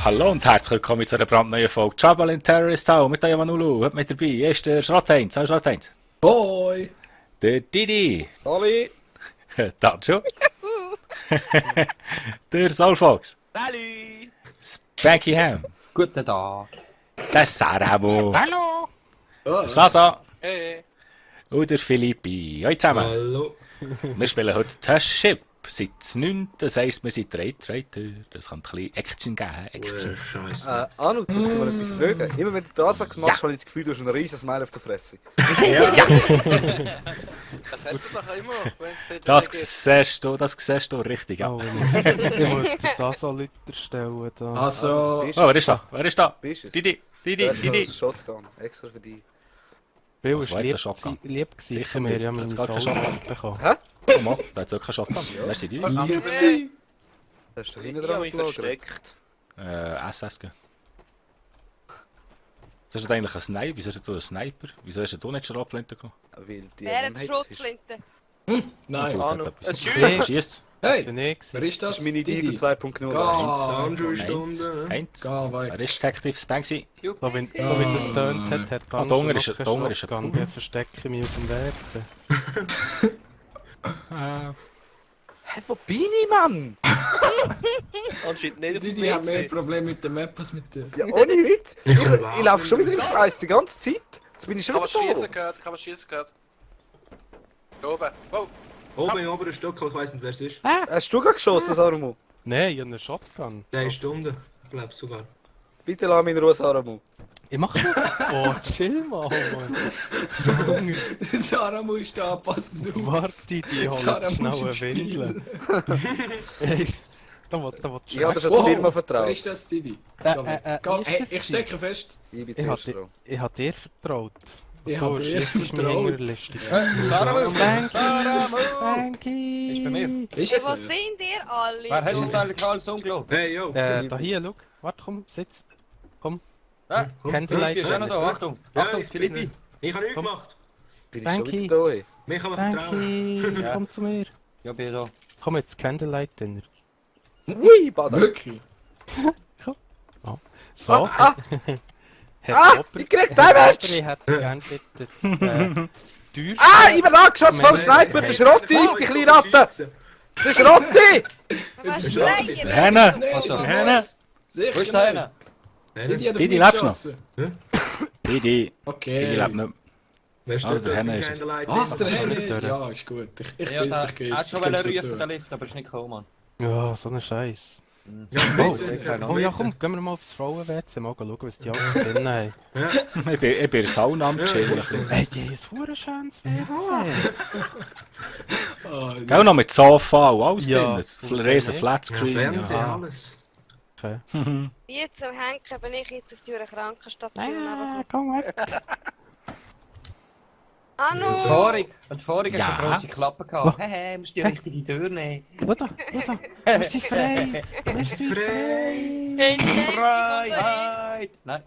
Hallo und herzlich willkommen zu einer brandneuen Folge Trouble in Terrorist Town mit der Manulu. Heute mit dabei ist der Schrotteinz. Hallo Schrotteinz. Hoi! Der Didi. Oli! Dacho. Der Solfox. Salut! Spanky Ham. Guten Tag! Der Saramo. Hallo! Der Sasa. Hey! Und der Philippi. Hallo zusammen. Hallo! Wir spielen heute Test Ship. Seit 9. Das heisst, wir sind drei Traitor. Das kann ein bisschen Action geben. Action. Scheiße. Anu, darf ich mal etwas fragen? Immer wenn du das machst, habe ich das Gefühl, du hast einen riesen Smile auf der Fresse. Das hat es doch immer, wenn es Das siehst du richtig. Ja. Oh, ich muss den Sasa Lüter stellen da. Also, Bist Oh, wer ist da? Wer ist da? Bist es? Didi. Didi. Du hast Didi. einen Shotgun, extra für dich. Bill Was war war jetzt lieb, ein Shotgun? lieb gewesen Sicher zu mir, nicht. ja, meine Hat's gar keinen Soul Shotgun? bekommen. Guck mal, da hat es auch keinen Shotgun. Merci dir. easy! Hast du Ich hinten habe dran mich gelagert? versteckt. SSG. Das ist eigentlich ein Sniper. Wieso ist du ein Sniper? Wieso hast du nicht Schrotflinte genommen? Weil die Wer hat MM hat. Schrotflinte? Nein! Gut, Anu. hat etwas. Es Nee. schießt. Schießt. Hey! Bin ich Wer gewesen. ist Das das? ist meine Deagle Didi. 2.0. Stunde! Eins. Geh Wer weg! ist Detective Spanksy? So wie das tönt hat, hat Ah, dann da unten ist er, da unten ist er. Shotgun. Der verstecke mich auf dem WC. Hä, wo bin ich, Mann? Anscheinend nicht auf dem Didi hat mehr WC. Probleme mit der Map als mit der... Ja, ohne Witz. Ich laufe schon wieder im Kreis die ganze Zeit. Jetzt bin ich schon Kann man wieder schießen da. gehört, kann man schießen gehört. Da oben. Wow. Oben im oberen Stock, ich weiss nicht, wer es ist. Hast du gerade geschossen, Saramu? Nein, ich habe einen Shotgun. 3 Stunden, ich glaube sogar. Bitte lass mich in Ruhe, Saramu. Ich mach das. Oh, chill mal, Mann. Sarah muss da anpassen. Warte, die Sarah holen schnell muss eine spielen. Windel. Hey, da will Ich habe dir schon die Firma Wer vertraut. ist das, Didi? wie Geh, ist hey, das ich stecke fest. Ich bin Ich zuerst hab dran. Ich habe dir vertraut. Ich Du hab dir schiessest mich vertraut. hinterlistig. Sarah, Spanky! Ist bei mir. Ist Ja, es wo so? sind ihr alle? Wer hast du jetzt eigentlich alles umgelaufen? Hey, yo! Da hier, schau. Warte, komm, sitz. Ja, Candlelight. Philippi ist auch noch da. Achtung, Ja, Achtung, ich Philippi. Ich habe nichts Komm. gemacht. Bin ich schon Danke. wieder da, ey. Mir kann man vertrauen. Spanky, Ja. komm zu mir. Ja, bin da. Komm jetzt, Candlelight Dinner. Ui, Bader. Wirklich? So. Ah, Herr Ober, ich krieg Herr Damage! Ober, ich hätte gerne bitte das Teuerste. Ah, ich bin angeschossen vom Sniper! Der Schrotti ist die kleine Ratte! Der Schrotti! Was Ja, schlägt ihr? Henne! Also, Henne! Sicher wo ist der nicht. hin? Didi hat auf Didi, mich lebst du noch? geschossen. Didi. Okay. Didi lebt nicht. Wer ist Also, das? der Das Henne ist ist es. Candlelight. Was, der Henne? Henne? Ja, ist gut. Ich Ja, bin der sicher, hat schon rufen, der Lift, aber ist nicht gekommen, Mann. Ja, so ein Scheiß. Ja, Oh, bitte. Oh ja, komm, gehen wir mal aufs Frauen-WC, mal schauen, was die alles drin haben. Ich bin in der Sauna am chillen. Hey, die haben ein verdammt schönes WC. Gell, noch mit Sofa und alles Ja, drin. Ein Full riesen Set. Flatscreen. Fernsehen, Ja. alles. Okay. Wie zum Henken bin ich jetzt auf die Krankenstation. Ah, komm weg. Anu! Und vorhin hast du eine grosse Klappe gehabt. Hey, musst die richtige Tür nehmen. Oder? Wir sind frei. Wir sind frei. Freiheit! Nein.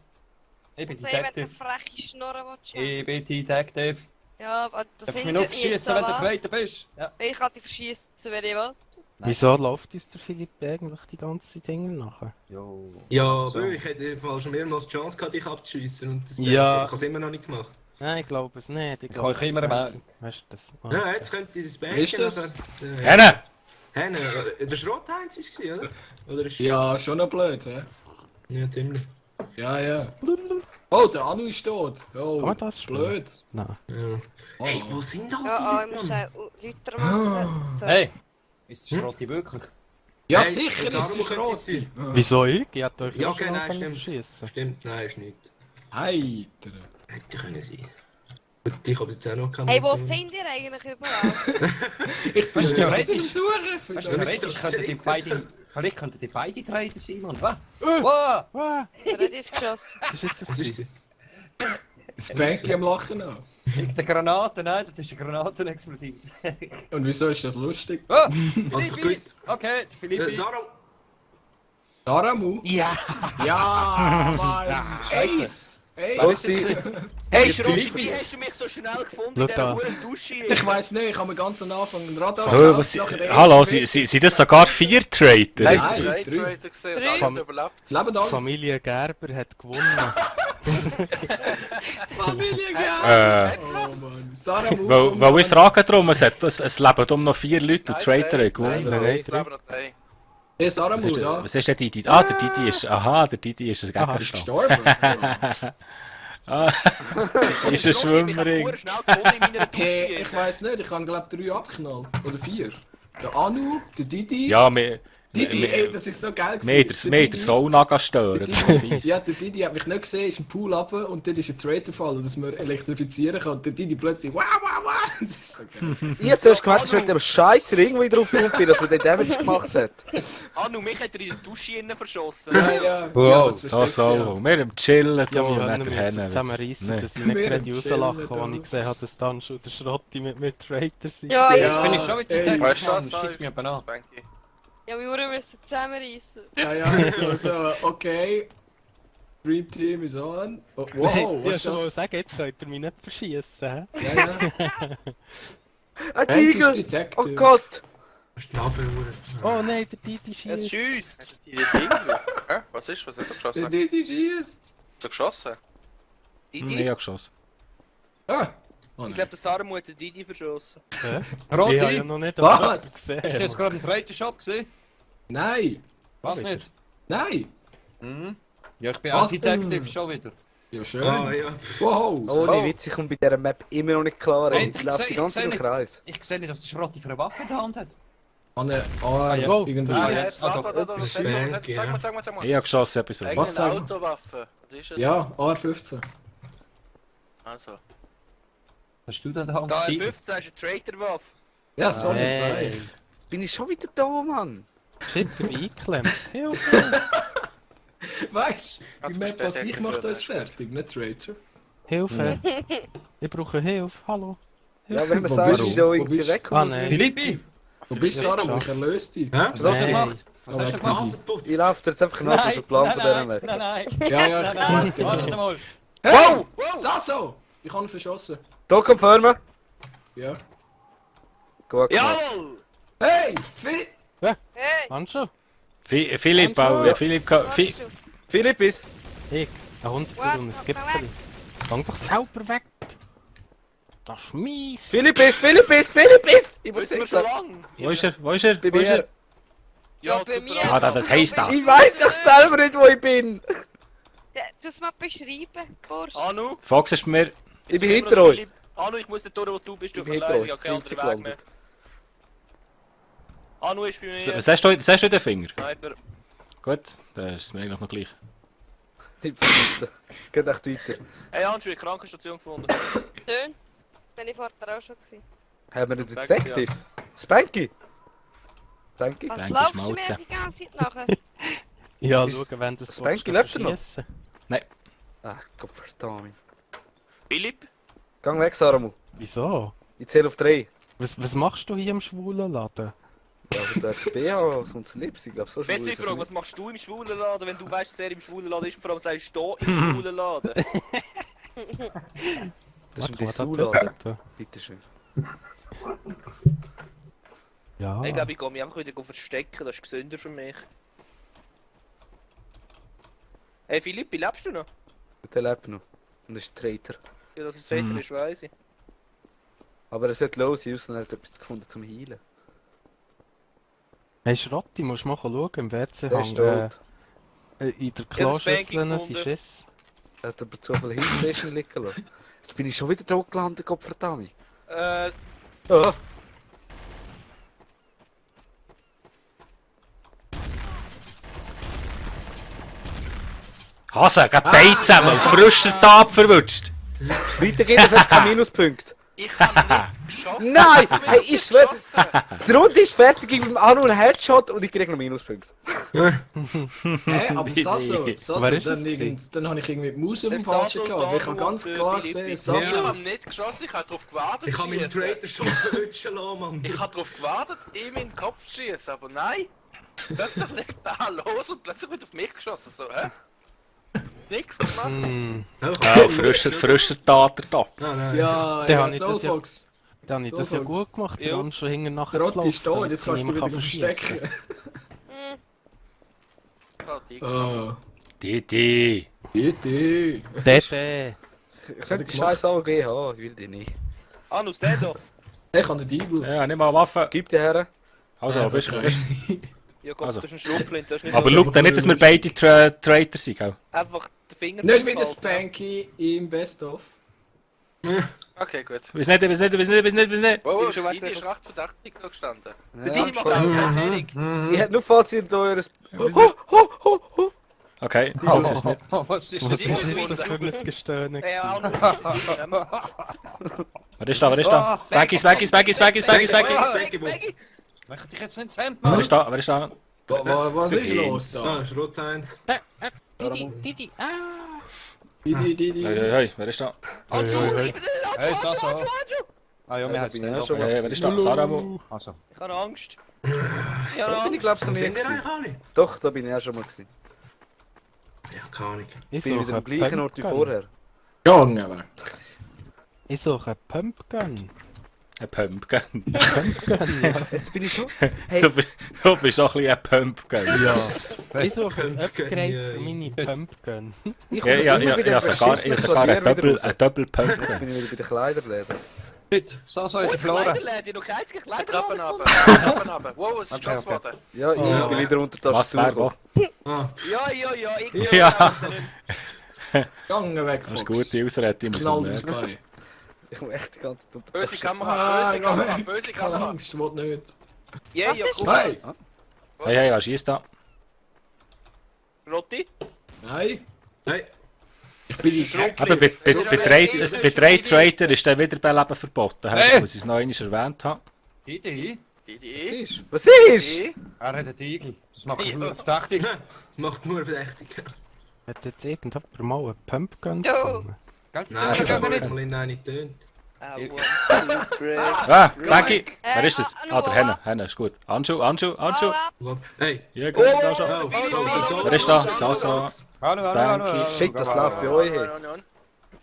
Ich bin Sehen, wenn du Detective. freche Schnurren willst. Ich bin Detective. Ja, aber das Darfst du sind mich noch verschießen, wenn du Zweiter bist? Ja. Ich kann dich verschießen, wenn ich will. Wieso läuft uns der Philipp eigentlich die ganze Dinge nachher? Jo. Ja, So. aber ich hätte im Fall schon mehrmals die Chance gehabt, dich abzuschiessen. Und das Ja. ich habe es immer noch nicht gemacht. Nein, ich glaube es nicht. Ich kann euch immer melden. Weißt du das? Ja, jetzt könnte ich das Band. Ist das? Henne! Henne, der Schrottheinz war es, oder? Oder ist Ja, schon noch blöd, hä? Ja, ziemlich. Ja, ja. Oh, der Anu ist tot. Oh, Kann man das spielen? blöd. Nein. Ja. Hey, wo sind all Ja, die ich Leute, muss Mann? Lüter machen. So. Hey! Ist der Schrotti wirklich? Ja, Hey, sicher das ist Arme es könnte es Schroti. Wieso ich? Ich hätte euch Ja, auch okay, schon nein, noch stimmt. verschießen. Stimmt, nein, ist nicht. Alter. Hätte können sein. Gut, ich habe jetzt auch noch keine Hey, wo Ahnung. sind ihr eigentlich überall? Ich bin Weißt du, theoretisch theoretisch- suchen. Weißt du, Ja, theoretisch das könnten die ist- beide... Vielleicht könnten die beide Trader sein, Mann. Was? Wow! Ah, Wer hat uns geschossen? das ist jetzt Was ein ist Ziel. das? Spanky am Lachen noch. Mit der Granate, nein, das ist eine Granate explodiert. Und wieso ist das lustig? Oh, Hast du Philippi! gewusst? Okay, der Philippi. Sarah, Saramu? Ja! Ja, Mann. Scheiße. Ace. Hey, Was ist das das? Hey, Philipp, wie hast du mich so schnell gefunden Schau in dieser da. verdammten Dusche? Ich weiss nicht, ich habe mir ganz am Anfang ein Radar Oh, was, hallo, sind das sogar 4 Traitor? Nein. Drei drei. Traitor gesehen und Drei. alle haben überlebt. Das Leben alle. Familie Gerber hat gewonnen. Familie, Äh, Oh Mann. Sarah Moore. weil ich frage darum, es leben noch 4 Leute und Traitor haben gewonnen. Nein, Es leben noch 3. Hey, Sarah Was ist, Moore, ja. was ist denn Didi? Ah, der Didi ist. Aha, der Didi ist ein Aha, Ist Gegenstand. gestorben. Ist ein Schwimmerring. Ich habe schnell gefunden in meiner Hey, Dusche. ich weiss nicht, ich habe glaube 3 abgeknallt. Oder 4. Der Anu, der Didi. Ja, wir. Didi, ey, Wir das ist so geil haben den Sauna stören. Das ist fies. Ja, der Didi hat mich nicht gesehen, ist im Pool runter und dort ist ein Traitor-Fall, dass man elektrifizieren kann. Und der Didi plötzlich wow, wow, wow. Das ist so geil. Ich hab zuerst gemeint, das ist wegen dem scheiß Ring, wo ich drauf bin, dass man den Damage gemacht hat. Anu, mich hat er in der Dusche innen verschossen. Ja, ja. Wow. Ja, das So, versteckst du, ja. so. Wir haben chillen Ja, und wir nicht müssen der Henne. zusammenreissen, Nee. dass ich nicht Wir gerade chillen rauslache, da. als ich gesehen habe, dass dann schon der Schrotti mit Traitor sind. Ja, Ja. Jetzt bin ich schon wieder Ey. der Weißt du Mann, was? schieß mich aber an. Spanky. Ja, wir müssen zusammenreißen. Ja, ja, so, okay. Dream Team is on. Oh, wow, Ich was ja, ist schon mal das? sagen, jetzt könnt ihr mich nicht verschießen. Ja, ja. Ein Hank ist Tiger! Detective. Oh Gott! Das ist die Nabelhure. Oh nein, der Didi Jetzt schießt. schießt. Die Dinge. Hä? Was ist? Was hat er Der geschossen? Didi schießt. Hat er geschossen? Ich Didi? habe geschossen. Ah. Oh, Ich nein. glaube, der Sarah hat den Didi verschossen. Hä? Roti, Ich habe ja noch nicht Was? am hast du jetzt gesehen. gerade im Traitor-Shop gesehen? Nein. Was nicht? Nein. Mhm. Ja, ich bin Was auch Detective schon wieder. Ja, schön. Ah, ja. Wow. Ohne Witz, ich komme bei dieser Map immer noch nicht klar. Hey, Ich laufe die ganze Zeit im Kreis. Ich sehe nicht, dass der Schrotti für eine Waffe in der Hand hat. Anne, ja. irgendwie. Ah, Ja, jetzt. jetzt, Ah, doch. Sag mal. Ich habe geschossen, etwas für Was Irgendeine sagen- Autowaffe. Was ist es? Ja, AR-15. Also. Hast du da in der Hand? Da 15 ist eine Traitor-Waffe. Ja, so nicht Hey. sein. Bin ich schon wieder da, Mann? Shit, der mich eingeklemmt. Hilfe, Weißt du, die du Map bist an sich Detective, macht ja, uns das ist gut. fertig, nicht Traitor. Hilfe. Ich brauche Hilfe, hallo. Ja, wenn man Wo sagt, bist ich du? da Wo irgendwie bist du? wegkomme. Ah, nein. Philippi! Wo bist du, Ja, Sarah? geschafft. Ich erlöse dich. Hä? Was hast du Nein. gemacht? Was hast du gemacht? Nasenputz. Ich laufe dir jetzt einfach nach, was du geplant von dieser Map. nein. Ja, ja, Nein, ich weiß nein, warte genau. mal. Hey! Sasso! Ich habe ihn verschossen. Da confirmen. Ja. Gut gemacht. Jawohl! Hey! Philipp! Hey! Kannst du? Philipp, auch, Philipp, Fi- Kannst du? Philipp ist. Ich, ein 100 und ein Gipfel. Gang doch selber weg. Das ist mies. Philipp ist, Philipp ist, Philipp ist! Ich muss Wissen wir sagen. schon lang? Wo ist er? Wo ist er? Bei Wo ist er? mir. Ja, bei tut mir. mir Ah, das heisst das. Ich weiß doch selber nicht, wo ich bin. Ja, du musst mal beschreiben, Bursch. Anu? Fox ist bei mir. Ich bin hinter euch. Anu, ich muss nicht durch, wo du bist. Ich Tut bin mir hinter leid, euch. ich habe keinen Ich bin anderen Weg mehr. gelandet. Anu ist bei mir. Was hast du in den Finger? Sniper. Gut, dann ist es mir eigentlich noch gleich. Nicht vergessen. Geht echt weiter. Hey, Anu, ich habe Krankenstation gefunden. Schön. Bin ich vorher auch schon gewesen. Haben wir einen Spanky, Detective? Spanky? Spanky? Was Danke, laufst du mir Schmalze. die ganze Zeit nachher? Ja, Ist- schauen, wenn das Spanky lebt er noch? schiessen. Ach, Gott verdammt. Philipp? Gang weg, Saramu. Wieso? Ich zähle auf 3. Was machst du hier im schwulen Laden? Ja, aber du hast BH, sonst Lips. Ich glaube, so schwul Bessere ist es Frage, nicht. was machst du im schwulen Laden, wenn du weißt, dass er im schwulen Laden ist und vor allem sagst, du im schwulen Laden? Das ist ein Warte, Dessous-Laden. warte. Bitteschön. Ja. Ich glaube, ich gehe mich einfach wieder verstecken, das ist gesünder für mich. Hey Philippi, lebst du noch? Der lebt noch. Und ist ein Traitor. Ja, dass es Väter ist, weiss ich. Aber er sollte los sein, außer er hat etwas gefunden zum Heilen. Hey Schrotti, musst du mal schauen, im WC Der ist hängt, tot. in der das Kloschüssel Banking sind gefunden. Schiss. Er hat aber zu viel Hilfstation liegen lassen. Jetzt bin ich schon wieder tot gelandet, Gott verdammt. Oh. Hase, geh beide zusammen, frischer Tab verwutscht. Weiter geht es, hat keine Minuspunkte. Ich habe nicht geschossen! Nein! Was Hey, ich schwör, geschossen? die Runde ist fertig, ich gebe Anu einen Headshot und ich kriege noch Minuspunkte. Hä, aber Sasso, Wer ist das dann habe ich irgendwie die Maus auf Der dem Falschen Sasso, gehabt. Aber ich habe Danu ganz und, klar Philippi. gesehen, Ich Sasso. habe nicht geschossen, ich habe darauf gewartet Ich zu habe meinen schiessen. Traitor schon verwünschen lassen, Mann. Ich habe darauf gewartet, ihm in den Kopf zu schießen, aber nein! Plötzlich legt er los und plötzlich wird auf mich geschossen. So, hä? nichts gemacht. Ah, frischer Taterdab. Nein. Ja, Der ja, hat nicht das ja- Soulfox. Dann habe ich das ja gut gemacht, Ja. dann schon hinten nachher Der zu Rotti ist da, laufen, jetzt damit kannst du ich wieder niemand verstecken. Oh, Didi. Bitte. Dede. Ich könnte die Scheiße auch gehen haben, ich will die nicht. Anus, der doch. Ich habe einen Igel. Ja, nicht mal Waffe. Gib die her. Also, bist du. Ja, komm, Also. das ist ein Schrotflint, das ist nicht Aber schau dann nicht, dass wir beide Traitor sind, gell? einfach den Finger Nicht wieder festhalten. Spanky im Best-of. Okay, gut. Weiß nicht. Wow, Bin schon Didi ist recht verdächtig da gestanden. Der Dini macht auch keine Wenig. Ich hätte nur Fazit eures... Okay, das ist nicht. Was ist Was das? ist das für ein Gestöhne? Ja, gewesen? Wer ist da? Spaggy. Mach dich jetzt nicht ins Hemd, Wer Mann. ist da? Was ist los Ah, da? Schrott 1. Didi, Didi. Hey, wer ist da? Hey, Sasso. Ah ja, wir haben bin ich es auch schon nicht. Wer ist da? Saramu. Also. Ich habe Angst. Ich Da habe bin ich Angst. glaube ich Wo mehr sind wir gewesen. eigentlich alle? Doch, da bin ich auch schon mal gewesen. Ja, keine Ahnung. Ich Bin wieder am gleichen Ort wie vorher. Gange weg. Ich suche einen Pumpgun. Ein Pumpgun. Pumpgun, ja. Jetzt bin ich schon... Du bist auch ein bisschen ein Pumpgun. Ja. Ich suche ein Pumpgun, Upgrade ja, für meine Pumpgun. Ich Ja, komme immer wieder ja, sogar beschissenen ein Klavier wieder raus. Doppel-Pumpgun. Jetzt bin ich wieder bei den Kleiderläden. Bitte, Sasso in der Flora. Kleiderläden, noch kein einziges Treppen runter. Kleiderläden. Treppen runter. Wow, was ist Okay, geschossen okay. worden? Ja, ich bin wieder unter der Was wäre Tastatur. wo? Ah, Ja, ich Ja. Gange weg, Das ist Fox. eine gute Ausrede, die muss Knall man ins merken. Bein. Ich komme echt die ganze Zeit unter der Böse Tastatur. Kamera, böse Keine Kamera. Angst, will nicht. Ja, Was ist komm. Hey! Hey, was schießt da? Rotti? Nein! nein. Ich bin die Aber bei drei Trader ist der Wiederbeleben verboten. Hey. Muss ich es noch einmal erwähnt haben. Didi? Didi. Was ist? Didi. Er hat einen Igel. Das macht Ja. mich verdächtig. Das macht nur verdächtig. Hat jetzt irgendjemand mal einen Pumpgun Jo. gefunden? Gell, die Nein, ich Töne habe gehen nicht nicht. mal in eine getönt. Ah, Becky! Wer ist das? Noah. Ah, der Henne ist gut. Anschu. Hey. Ja, gut, da schon. Oh, Wer ist da? Sasa. Hallo. Shit, das läuft bei euch hin.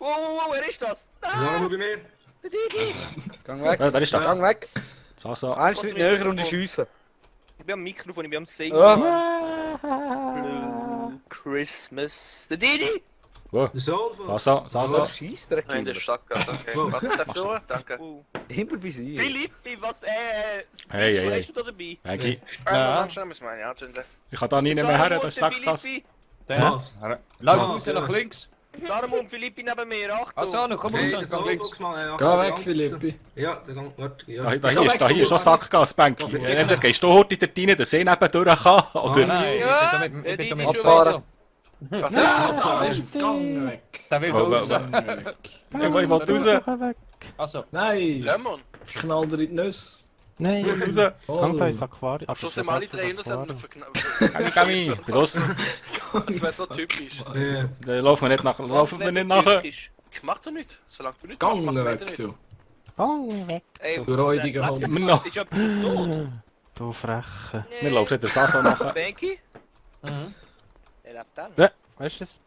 Wow, wer ist das? Sag bei mir. Der Didi. Gang weg. Wer ist da? Gang weg. Sasa. Ein Schritt näher und ich schiesse. Ich bin am Mikrofon, ich bin am Singen. Blue Christmas. Der Didi? Wo? Der Soul. Sasa. Scheissdreck In der immer. Stadt geht, okay. Warte, darf ich durch? Danke. Immer bei sie. Philippi, was, Hey. hast du da dabei? Becky. Moment, schnell müssen wir eine anzünden. Ich kann da nie mehr her, das ist Sackgasse. Was? Lauf raus nach links. Darum und Philippi neben mir, Achtung. Also, komm Hey, raus, der geh links. Soulfox mal. Geh weg, Philippi. Ja, der Gang, warte. Ja. Da hier ist schon Sackgasse, Becky. Entweder gehst du heute dort rein, dass ich nebendurch kann, oder... Nein, Ja. ich bin Didi damit abfahren. Was Gange weg. Der will Oh, raus. Gange weg. Ich will raus. Also, Nein! Lemon. Ich knall dir in die Nüsse. Nein, Raus. kommt da ins Aquarium. Schon sind wir alle Trainer sind Gami. Los. Das wäre so typisch. Dann laufen wir nicht nachher. typisch. Ich mach doch nicht. Solange du nicht Gange machst, mach weg, ich nicht. du. Oh, weg. Ey, Du räudiger Hund. Immer noch. Ist jemand schon tot? Du Freche. Wir laufen nicht der Sasa nachher. Banky? Er lebt dann. Ja, weißt du das?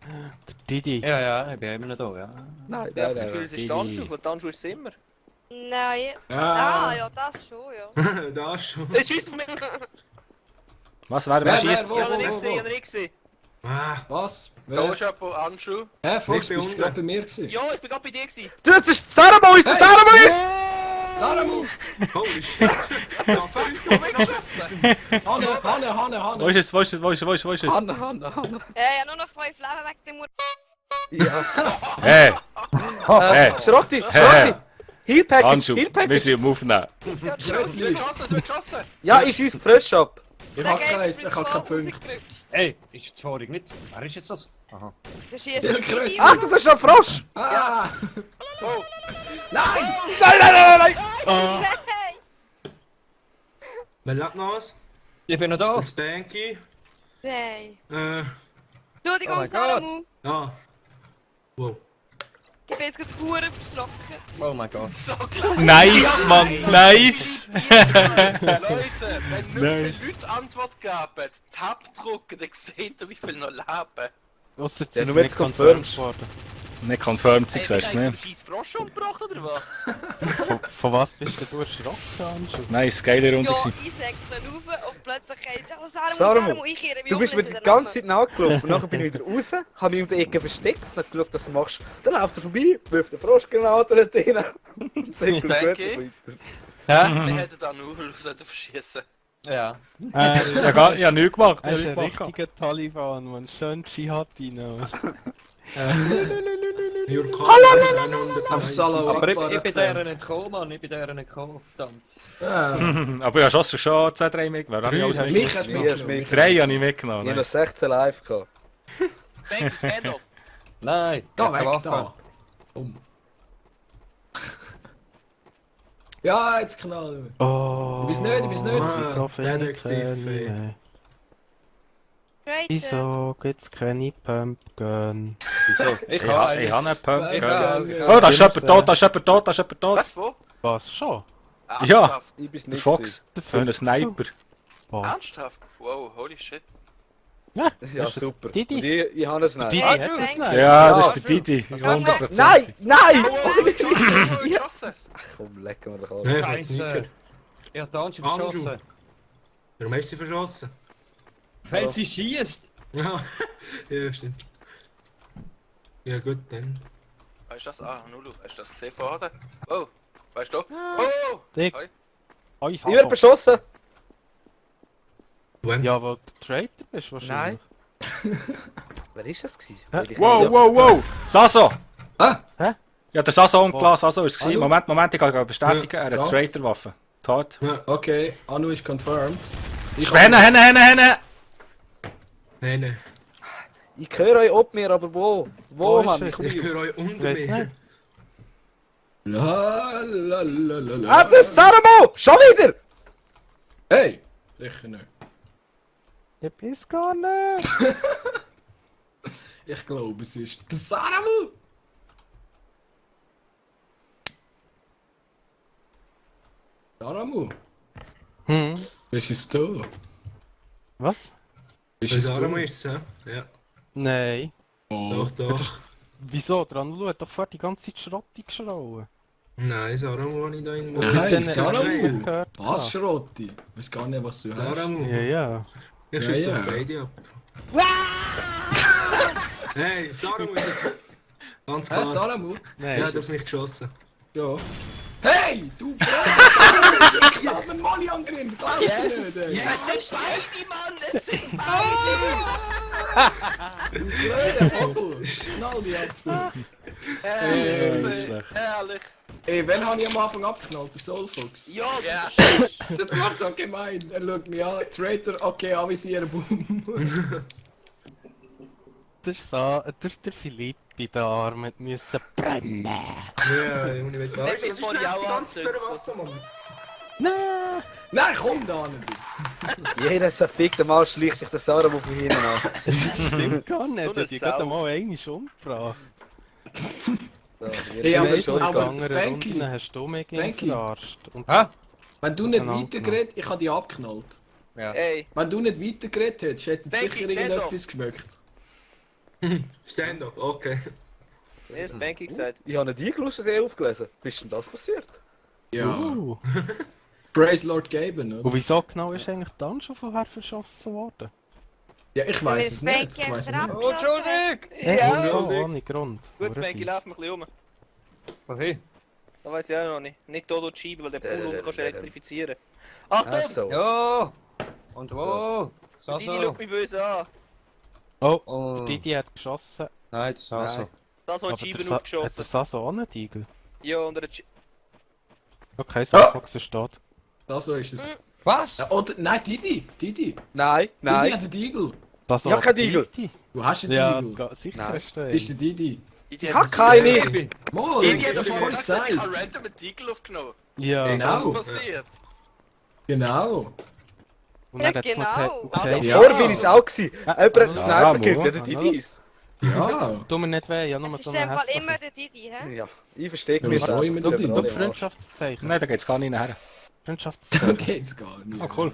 Der Didi. Ja, ich bin immer noch da, ja. Nein, Ich habe das nein, Gefühl, nein. es ist die Handschuhe, weil die Handschuhe ist es immer. Nein. Ah, Ja, das schon, ja. Da schon. Es schießt mich! Was, wer Wer, schießt? wer, Ich habe ihn wo? nicht gesehen, ich habe ihn nicht gesehen. Ah, Was? Da Wer? ist jemand Anschuh. Hä, Fox, Ich bin bist du unten. gerade bei mir gewesen? Ja, ich bin gerade bei dir gewesen. Das ist Saramois! Der Saramois! Daramu! holy shit. Hanne! Wo ist es? Hanna. Ja, nur noch 5 Leben weg dem Mutter. Ja. Hey, hey, Schrotti! hey. Heal Package! Anschu, Heal wir Package! sind am Aufnehmen. Es wird geschossen. Ja, ich schieße frisch ab. Ich hab keins, ich hab keinen Punkt. Ey, ist jetzt vorhin nicht. Wer ist jetzt das? Aha. Du schießt Ja, das korrekt. Didi. Achtung, das ist ein Frosch! Ah! Oh, Nein! Nein! Wer lebt noch was? Ich bin noch da. Ein Spanky. Nein. Oh Entschuldigung, mein Saramu. Ah. Wow. Ich bin jetzt gerade verdammt verschrocken. Oh mein Gott. so klar. Nice, Mann, nice. Leute, wenn nicht Nice. viele Leute Antwort geben, Tab drücken, dann seht ihr, wie viel noch leben. Ausser Ja, sie nur sind jetzt nicht confirmed. confirmed worden. Nicht confirmed, sie Hey, sagst du hast du nicht. einen scheiß Frosch umgebracht, oder was? Von was bist denn du erschrocken, Anschau? Nice, geile Runde Ja, gewesen. ich säckle rauf und plötzlich heisst es, Saramo, Saramo, Saramo, ich kehre mich Du um, bist mir das die ist ganze der Zeit nachgelaufen. Nachher bin ich wieder raus, habe mich um die Ecke versteckt, habe geschaut, was du machst. Dann läuft er vorbei, wirft eine Froschgranate dort rein und sagt gut Danke. weiter. Hä? Wir hätten da nur verschießen. Ja. Ich habe nichts gemacht. Er Ich ist habe ein nichts gemacht. richtiger Taliban, man. Schön Dschihadino. Einfach Salah Aber ich Akbar bin der nicht gekommen, Mann. Ich bin der nicht gekommen, verdammt. Ja. Aber ich habe schon 2, 3 mitgenommen. Habe ich alles Drei Mich mitgenommen? hast du Mir hast du mitgenommen. 3 habe ich Ich mitgenommen. habe noch Nice. 16 live gehabt. Banky, Standoff. Nein, Da ich hab keine weg, da. Waffe. Ja, jetzt knallen wir. Oh, bist nicht, du bist nicht. Wieso finde ich Detektiv, keine ey. mehr? Traitor. Wieso gibt's keine Pumpgun? Wieso? Ich Ich habe habe eine. einen Pump. Ich gell. habe Oh, da ist jemand tot, da ist jemand tot, da ist jemand tot. Was, wo? Was schon? Ja. Ernsthaft? Ich bin's Der nicht. Fox. Der Für einen Fox. Sniper. Oh. Ernsthaft? Wow, holy shit. Ja, Ja, ist das super. Didi? Und ich habe es Didi nicht. hat Tschüss. das nicht. Ja, das Ja. ist der Didi. 100%. Nein! Nein! Oh, geschossen! Komm, lecken wir doch alle. Nein, Scheiße. Ich habe Tanschen verschossen. Warum hast du sie verschossen? Weil sie schießt. Ja, ja, stimmt. Ja gut, dann. Weißt du das? Ah, Nulu, hast du das gesehen vorher? Oh, weißt du? Oh! Dick. Hoi. Eins Ich werde Abo. beschossen! Wann? Ja, weil du Traitor bist wahrscheinlich. Wer ist das gewesen? Hä? Wow, wow, wow! Sasso! Ah, Ja, der Sasso umgelassen. Sasso ist es. Hallo? Moment, ich kann bestätigen. Er hat Ja. eine Traitor-Waffe. Tat. okay, Anu ist confirmed. Henne! Nein, nein. Ich höre euch ob mir, aber wo? Wo, Wo ist Mann? er? Ich Ich will... höre euch unter Ich weiss mir. nicht. La, la, la, la, la. Ah, das ist Saramo! Schon wieder! Hey! Sicher nicht. Ich bin's gar nicht. Ich glaube, es ist der Saramo! Saramo? Hm? Bist es da? Was? Bist Das es Arm da? ist es, ja. Nein. Oh. Doch. Wieso? Dran hat doch vorher die ganze Zeit Schrotti geschrauen. Nein, das Arm, das ich da in Hey, Dann Saramo! gehört. Was, Schrotti? Ich weiß gar nicht, was du hast. Arm. Ja, ja. Ich Ja, schieße ja. auf beide ab. Hey, Saramo ist es. Ganz Hä, klar. Saramo? Nein, Ja, ist du hast mich geschossen. Ja. Hey! Du Bro! Ich hab einen Molly angegriffen! Yes! Yes! Yes! Es sind beide, Mann! Es sind Blöder Vogel! Knall die ab! beide! Herrlich! Ey, wen habe ich am Anfang abgeknallt? Der Soulfox? Ja, ja. Das war so gemein! Er schaut mich an, Traitor, okay, avisieren, boom! das ist so. Der Philippi da Arm müssen brennen. Ja, Junge, ich weiß bin vorhin auch angezündet. Nein! Nein, komm da nicht! Jedes verfickte Mal schleicht sich der Saramo von hinten an. Das stimmt gar nicht. Du Ich habe eine die gerade Sau. mal einmal umgebracht. So, Ey, aber- Weißt du, in den aber anderen Spanky. Runden hast du mich gegen Spanky. verarscht. Und Hä? Wenn du Das nicht sind auch weitergeredet, ich habe dich abgeknallt. Ja. Ey, Wenn du nicht weitergeredet hättest, hätte Becky, sicher stand irgendetwas geschmeckt. Stand-off, okay. mir ist Banky gesagt. Ich habe die Glusche aufgelesen. Was ist denn das passiert? Ja. Praise Lord Gaben, oder? Und wieso genau ist eigentlich dann schon vorher verschossen worden? Ja, ich Weil weiß das es nicht. Banky Ich weiß es hat nicht. Oh, Entschuldigung! Ja, so, ohne Grund. Gut, Hure Banky, fies. lauf mich ein bisschen um. Wohin? Da weiß ich auch noch nicht. Nicht tot und schieben, weil der Pool unten kannst du elektrifizieren. Ach Achtung! so. Ja! Und wo? Didi Saso? schaut mich böse an. Oh, Oh. der Didi hat geschossen. Nein, das Saso. Nein. Da so ein Aber der Scheiben Hat der aufgeschossen. Saso auch einen Igel? Ja, und er hat Okay, so Fox ist tot. Das so ist es. Was? Ja, oder, nein, Didi. Didi. Nein, Didi nein. hat den Igel. Saso Ich hab hat keinen Igel. Didi. Du hast den Ja, Igel. sicher Nein. hast du Das ist einen. der Didi. Ich hab keine! Mal, Didi ich hat hab dir davor vorhin gesagt, ich gesagt. habe random einen Titel aufgenommen. Ja, Genau. Was passiert? Genau. und dann hat es noch Genau. okay. Ja. Vorher bin ich es auch gewesen. Jemand hat den Ja, Sniper Mo. gekillt, ja, der Didi ist. Ja. Tu mir nicht weh, ja, nur Es so ist eine einfach immer hässliche. der Didi, hä? Ja, ich verstecke Ja, mich wieso immer selber. Didi? Über Nur alle Arsch. Freundschaftszeichen. Nein, da geht's gar nicht her. Da Freundschaftszeichen. geht's gar nicht. Ah, cool.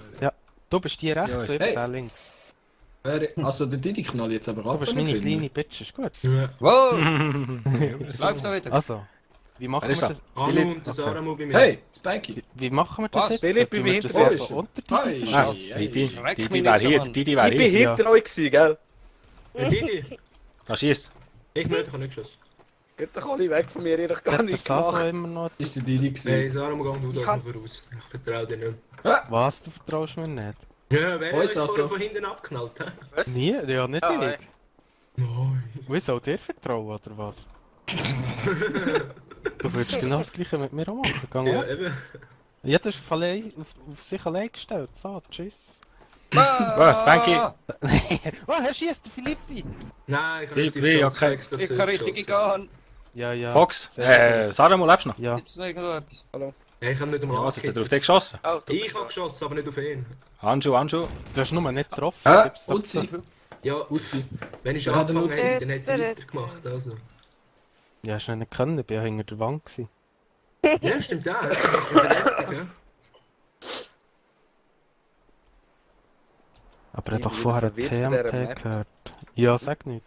Du bist die rechts, Ja, so eben hey. der links. Also der Didi knall jetzt aber Du ab. bist wenn meine ich finde. kleine Bitch, ist gut. Ja. Wow! Läuft da wieder. Also, wie machen Wer wir ist das? Anu und der Sarah mal bei mir. Hey, Spanky. Wie machen wir das Was? jetzt? Philipp, Tun ich wir bin das hinter ja euch. so unter Hi. die Ah, verschieben? Schreck Didi mich wäre nicht so hier, an. Didi Ich wäre bin hier. hinter euch gewesen, gell? Didi? Da schießt. Ich nicht, ich habe nicht geschossen. Geht doch alle weg von mir, ich hab gar Hat der nichts Saso gemacht. immer noch... Das ist der Didi Hey, gewesen. Sarah, mal du Ich da hab- voraus. Ich vertraue dir nicht. Was, du vertraust mir nicht? Ja, wer Hoi, ist Sasso. von hinten abgeknallt? Hä? Was? Nie? Ja, nicht Ah, ich. hey. Nein. Wie soll dir vertrauen, oder was? Du würdest genau das gleiche mit mir auch machen, gang Ja, ab. eben. Jeder ist auf sich allein gestellt, so, tschüss. Was, Spanky? Oh, er schießt, der Philippi! Nein, ich habe Philipp, richtig wie, geschossen, okay. extra Ich kann richtig zurückgeschossen. gehen. Ja, ja. Fox? Sehr Sarah, mal lebst du noch? Ja. Jetzt noch irgendetwas. Ja, ich habe nicht einmal Ja, was, jetzt hat er auf angehittet. dich geschossen? Oh, du Ich bist habe da. geschossen, aber nicht auf ihn. Handschuh. Du hast nur nicht getroffen. Ah, Gib's doch Uzi. zu. Ja, Uzi. wenn ich Wer hat denn angefangen Uzi? hätte, dann hätte ich weitergemacht. Also. Ja, hast du nicht können, ich war ja hinter der Wand. Gewesen. Ja, stimmt auch. Das ist verdächtig, ja. Aber er hat doch Ich bin vorher wieder verwirrt von dieser TMP Map. gehört. Ja, sag nicht.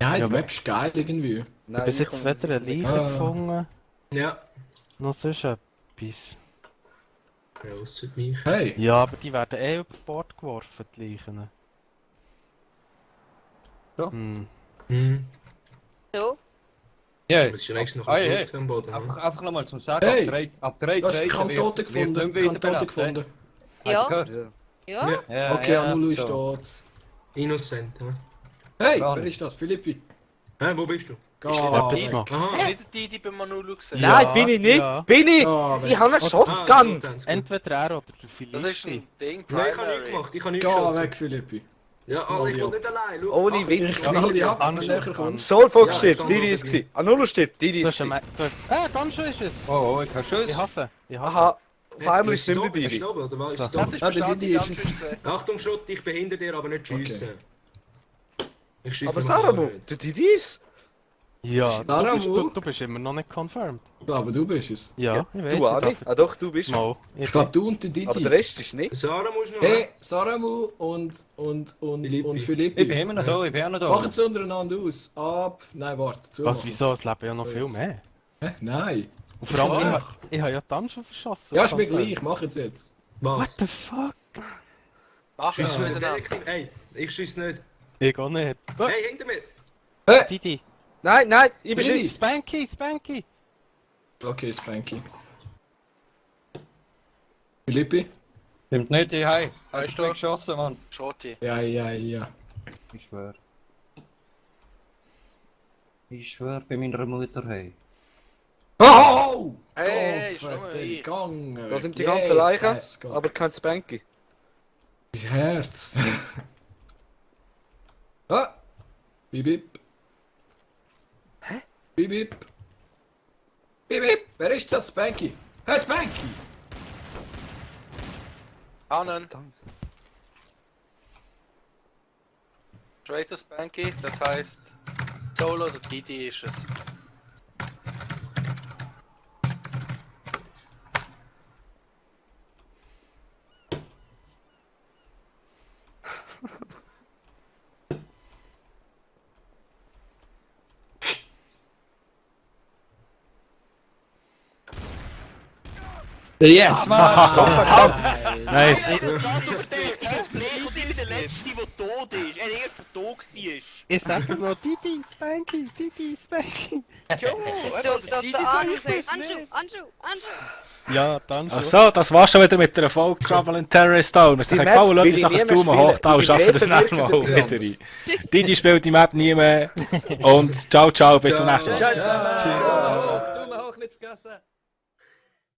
Ja, die Ja, Map ist geil irgendwie. Du bist jetzt weder eine Leiche Ah. gefunden, Ja. noch sonst etwas. Ja, ausser mich. Hey. Ja, aber die werden eh über Bord geworfen, die Leichen. Ja. Hm. Hm. So. Ja, Aber es ist schon extra noch Hey, ein hey. Schutz am Boden. einfach nochmal zum Sagen, Hey. ab 3 Du hast Treten Kantote gefunden. nicht mehr Kantote weiter gefunden. Ja. gehört? Ja. Ja. Ja. Ja, Okay, ja, Anulu ist so. tot. Innocent, hä? Hey, Gar wer nicht. ist das? Philippi. Hä, wo bist du? Geh Warte weg. jetzt mal. Aha. Hast du nicht Didi bei Manulu gesehen? Ja. Nein, bin ich nicht! ja. Bin ich! Geh weg. Ich habe eine Shotgun! Entweder er oder der Das ist Philippi. ein Ding, Nein, ich habe nichts Primary. gemacht, ich habe nichts Geh geschossen. weg, Philippi. Ja, aber ich will nicht allein. Schau, Ohne ach, Witz. Ich knall die ab, wenn du Anschau, näher kommst. Soulfox Ja, stirbt, ich Didi kann ist noch gewesen. Anulu stirbt, Didi Du ist hast einen gewesen. dann schon ist es! Oh, ich habe Ich Schuss. hasse. Aha, auf einmal ist es nicht mehr der Ist es Didi. oben, oder was? Ist es So. Das oben? ist Ah, der bestätigt, Didi ist ganz es. schön gesehen. Achtung, Schrott, ich behindere dir, aber nicht schiessen. Ich schiesse Aber nur Sarah, mal wo? nicht. Der Didi ist? Ja, Sarah, du wo? bist immer noch nicht confirmed. Aber du bist es. Ja, ich weiß. Du auch nicht? Ah doch, du bist. Mal. Ich glaube, du und der Aber der Didi. Rest ist nicht. Sarah musst du noch. Hey, Saramu und Philippi. Philippi. Ich bin immer noch da, ich bin auch noch da. Machen sie untereinander aus. Ab. Nein, warte. Was, zumachen. wieso? Es leben ja noch viel mehr. Hä? Nein. Und vor allem, Klar. ich habe ja dann schon verschossen. Ja, ist mir confirmed. gleich. Mach jetzt. What Was? the fuck? Mach es Schiesse mit miteinander. der Hey, ich schiesse nicht. Ich auch nicht. Hey, hinter mir! Didi. Nein, nein, ich bin Didi. nicht. Spanky! Okay, Spanky. Philippi? Stimmt nicht, ich habe Weißt mich du? geschossen, Mann. Schotti. Ja. Ich schwör. Ich schwör bei meiner Mutter, hey. Oh! Hey, Gott, schau mal der rein. Gang. Da sind die ganzen Leichen, Jesus Gott. aber kein Spanky. Mein Herz. Ah! Bip bip. Hä? Bip bip. Bip bip. Wer ist das? Spanky? Hey, Spanky! Annen. Traitor Spanky, das heißt Solo oder Didi ist es. Yes, Mann! Nice. Das Sasso verdächtigt gleich und immer der Letzte, der tot ist. Er erst der tot war. Ich sage noch Didi, Spanky! Anschu. Ja, dann schon. Ach so, das war's schon wieder mit der Erfolg Trouble in Terrorist Town. Es Die hat Map gefallen, will Leute, ich ich nie sage mehr es Daumen spielen. hoch, da Ich und schaffen bin das wirklich nächste Mal etwas wieder rein. Didi spielt die Map nie mehr. Und ciao, bis zum nächsten Mal. Ciao zusammen! Daumen hoch, nicht vergessen!